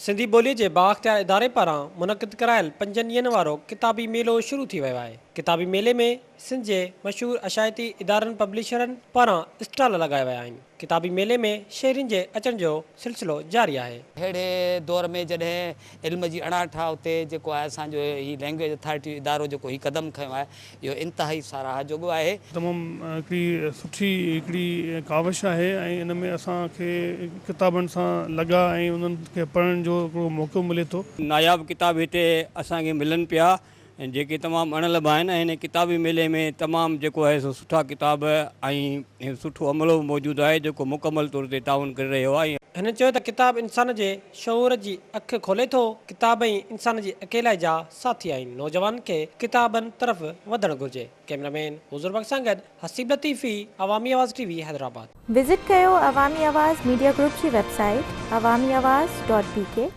سنڌي ٻوليء جي بااختيار اداري پاران منعقد ڪرايل پنجن ڏينهن وارو ڪتابي ميلو شروع ٿي ويو آهي. ڪتابي ميلي ۾ سنڌ جي مشهور اشاعتي ادارن پبلشرن پاران اسٽال لڳايا ويا آهن. ڪتابي ميلي ۾ شهرين جي اچڻ جو سلسلو جاري آهي. ههڙي دور ۾ جڏهن علم جي اڻاٺ آهي اتي جيڪو آهي اسان جو هي لينگويج اٿارٽي ادارو جيڪو هي قدم کنيو آهي اهو انتهائي ساراهه جوڳو آهي. تمام هڪڙي سٺي هڪڙي ڪاوش آهي ۽ ان ۾ اسان کي ڪتابن سان لڳاء ۽ انهن کي پڙهڻ جو هڪڙو موقعو ملي ٿو. ناياب ڪتاب هتي اسان کي ملن پيا جيڪي تمام اڻ لڀ آهن ۽ هن ڪتابي ميلي ۾ تمام جيڪو آهي سو سٺا ڪتاب ۽ سٺو عملو به موجود آهي جيڪو مڪمل طور تي تعاون ڪري رهيو آهي. هن چيو ته ڪتاب انسان جي شعور جي اک کولي ٿو، ڪتاب ئي انسان جي اڪيلائي جا ساٿي آهن، نوجوانن کي ڪتابن طرف وڌڻ گهرجي، ڪئميرا مين حضور بخش سان گڏ Haseeb Latifi, Awami Awaz T V Hyderabad. Visit ڪيو عوامي آواز ميڊيا گروپ جي website Awami Awaz dot B K.